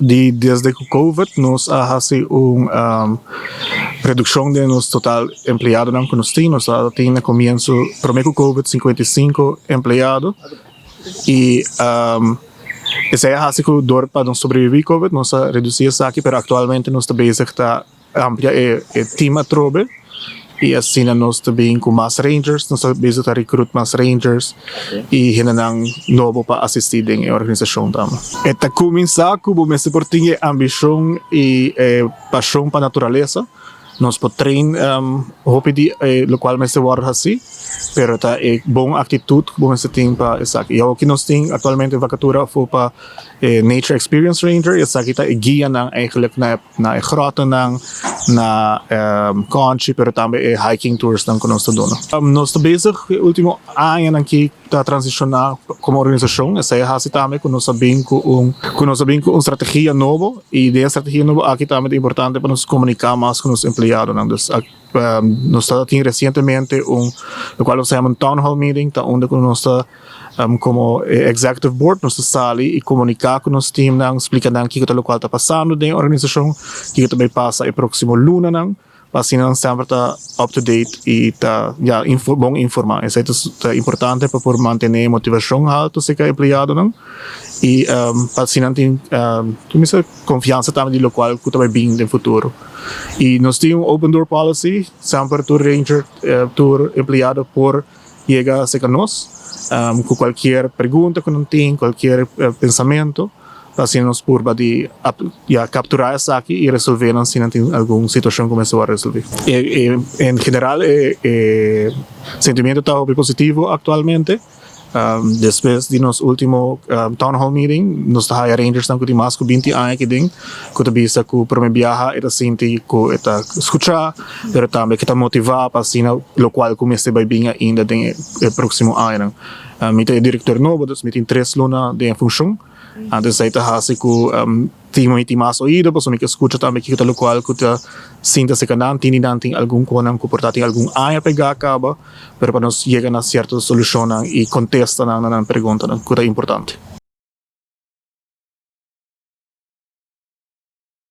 Di desde ku Covid nos a hasi un redukshon den nos total empleadonan ku nos tin. Nos a tin na komienso promé ku Covid 55 empleado i esei a hasi ku dor pa nos sobreviví Covid nos a redusí esaki, pero aktualmente nos ta bezig ta amplia e team atrobe y asina nos ta bin cu mas rangers, nos ta bezig ta recruit mas rangers y hendenan nobo pa asisti den e organisacion tambe. E ta cuminsa cu bo mester por tin e ambicion y e pasion pa naturalesa, nos por train hopi di e locual mester wordo haci, pero ta e bon actitud cu bo mester tin pa esaki. Y awoki nos tin actualmente vacatura afo pa e Nature Experience Ranger y esaki ta e guianan eigenlijk na na e grotonan, na Conchi, pero tambe e hiking toursnan ku nos ta duna. Nos ta bezig e ultimo añanan aki ta transishoná komo organisashon. Esei a hasi tambe ku nos a bin ku un ku nos a bin ku un strategia nobo i den e strategia nobo aki tambe ta importante pa nos komuniká mas ku nos empleadonan. Dus nos ta tin resientemente un lokual nos ta yama un town hall meeting ta unda ku nos ta Komo e executive board nos ta sali i komuniká ku nos teamnan, splika nan kiko ta lokual ta pasando den e organisashon, kiko ta bai pasa e próksimo lunanan, pa asina nan semper ta up to date i ta ya bon informá. Esei ta importante pa por mantené e motivashon haltu serka e empleadonan i pa asina nan tin konfiansa tambe di lokual ku ta bai bin den futuro. I nos tin un open door policy, semper tur ranger, tur empleado por Yega acerca nos cu cualkier pregunta cu nan tin, cualkier pensamento, pa asina nos purba di ya captura esaki y resolve nan si nan tin algun situacion cu mester worde resolvi. En general e sentimiento ta hopi positivo actualmente. Despues di nos ultimo town hall meeting nos ta haya rangersnan cu tin mas cu 20 aña aki den cu ta bisa cu prome biaha e ta sinti cu e ta scucha pero tambe cu ta motiva pa asina locual cu mester bay bin ainda den e proximo añanan. Mi ta e director nobo dus mi tin tres luna den e funcion anto esey ta haci cu Tin mi tin mas oido pasobra mi ke skucha tambe kiko ta lokual ku ta sinta serka nan. Tin di nan tin algun konan ku por ta tin algun aña pegá kaba, pero pa nos yega na sierto solushonnan i kontestanan na nan preguntanan ku ta importante.